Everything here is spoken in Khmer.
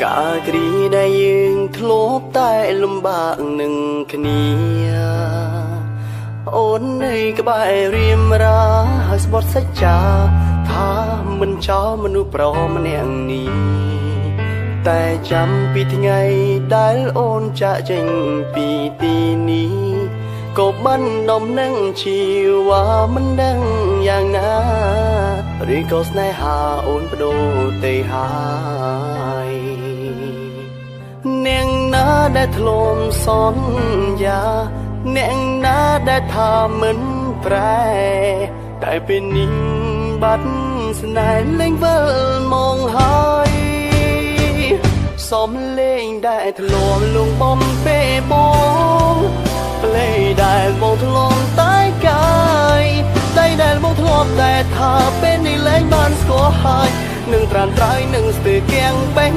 កាលគ្រាដែលយើងធ្លាប់តែលំបាកនឹងគ្នាអូននៅក្បែររៀមរាហើយស្បត់សច្ចាថាមិនចោលមនុស្សប្រុសម្នាក់នេះតែចាំពីថ្ងៃដែលអូនចាក់ចេញពីទីនេះក៏បានដំណឹងជីវ៉ាមិនដឹងយ៉ាងណាឬក៏ស្នេហាអូនបដូរទៅហើយអ្នកណាដែលធ្លាប់សន្យាអ្នកណាដែលថាមិនប្រែតែពេលនេះបាត់ស្នេហ៍លែងវិលមកហើយសំលេងដែលធ្លាប់លងបំពេលបងប្លេដែលបងធ្លាប់តែកាយដៃដែលបងធ្លាប់តែថាពេលនេះលែងបានស្គាល់ហើយនឹងត្រានត្រើយនឹងស្ទើរគៀងបេះ